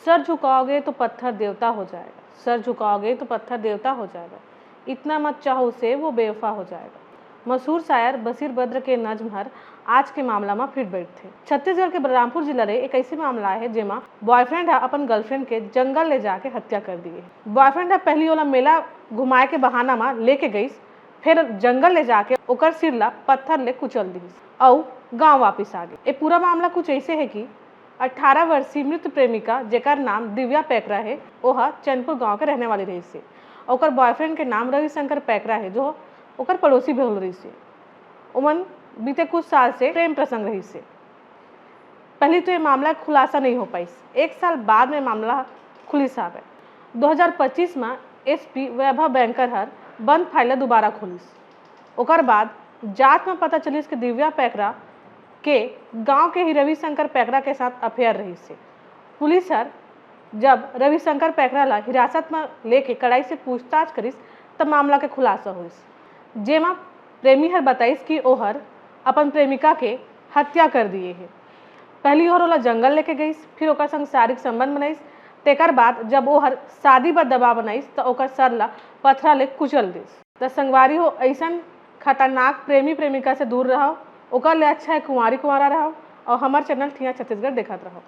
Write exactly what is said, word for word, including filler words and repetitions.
Sir झुकाओगे तो पत्थर देवता हो जाएगा, सर झुकाओगे तो पत्थर देवता हो जाएगा, इतना मत चाहो उसे, वो बेवफा हो जाएगा। मशहूर शायर बशीर बद्र के नज्म हर आज के मामला म फिट बैठथे। छत्तीसगढ़ के बलरामपुर जिला ले एक ऐसे मामला हे, जेमा बॉयफ्रेंड ह अपन गर्लफ्रेंड के जंगल ले जाके हत्या कर दिए। बॉयफ्रेंड ह पहली ओला मेला घुमाए के बहाना म लेके गईस, फिर जंगल ले जाके ओकर सिर ला पत्थर ले कुचल दिस अउ गांव वापिस आ गे। ये पूरा मामला कुछ ऐसे हे कि अठारह वर्षीय मृत प्रेमिका, जेकर नाम दिव्या पैकरा हे, ओह चैनपुर गांव के रहने वाली रहिस हे। ओकर बॉयफ्रेंड के नाम रविशंकर पैकरा हे, जो ओकर पड़ोसी भी रहिस हे। ओमन बीते कुछ साल से प्रेम प्रसंग रहिस हे। पहली तो ये मामला खुलासा नहीं हो पाइस। एक साल बाद में मामला खुलिस हावय। दो हज़ार पच्चीस में एसपी वैभव बैंकर हर बंद फाइल ला दोबारा खोलिस। ओकर बाद जांच में पता चलिस कि दिव्या पैकरा के गांव के ही रविशंकर पैकरा के साथ अफेयर रहिस हे। पुलिस हर जब रविशंकर पैकरा ला हिरासत में लेके कड़ाई से पूछताछ करिस, तब मामला के खुलासा होइस, जेमा प्रेमी हर बताइस कि ओहर अपन प्रेमिका के हत्या कर दिए हे। पहली ओहर ओला जंगल लेके गईस, फिर ओकर संग शारीरिक संबंध बनाइस। तेकर बाद जब ओहर शादी बर दबाव बनाइस, त ओकर सर ला पथरा ले कुचल दिस। त संगवारी हो, ऐसन खतरनाक प्रेमी प्रेमिका से दूर रहव। ओकर ले अच्छा है कुंवारी कुंवारा रहव और हमर चैनल ठिया छत्तीसगढ़ देखत रहव।